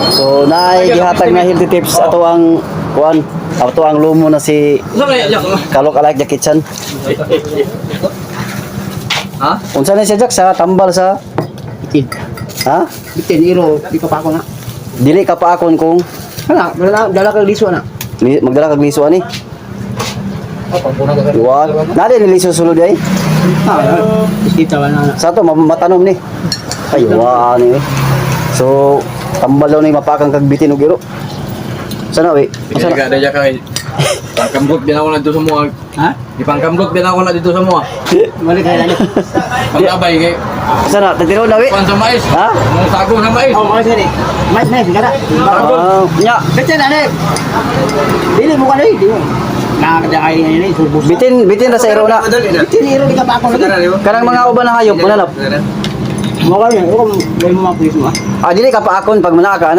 So naay gihatag na healthy tips ato ang kuan, ato ang lumo na si Kalok alike Jackie Chan. Ha? Unsa na siya, Jack, sa tambal sa Bitin. Ha? Bitin iro di ka pa ako na. Dili ka paakon kung Wala, dala dala kag liso na. Magdala kag liso ani. Wa. Nari ni liso sulod ay. Ah, kita wala na. Sa to matanom ni. Ay wa ni. So tambal daw ni mapakang kag bitin og iro. Sana we. Unsa na? Pinagaga na kay pangkamgot din ako na dito sa mua. Ha? Di pangkamgot din ako na dito sa mua. Wala kay lani. Pangabay kay Sana tagtinuod na we. kuan sa mais. Ha? Mga sago sa mais. Oh, mais ni. Mais mais kada. Ah, nya. Bitin na ni. Dili mo kanay, di mo. Nakakadakay nga ni surbos. Bitin bitin ra sa iro na. Bitin iro di ka pa ako lagi. Kanang mga uban na hayop mananap. Mo ka ni, ko mo mga pulis mo. Ah, dili ka paakon pag manaka.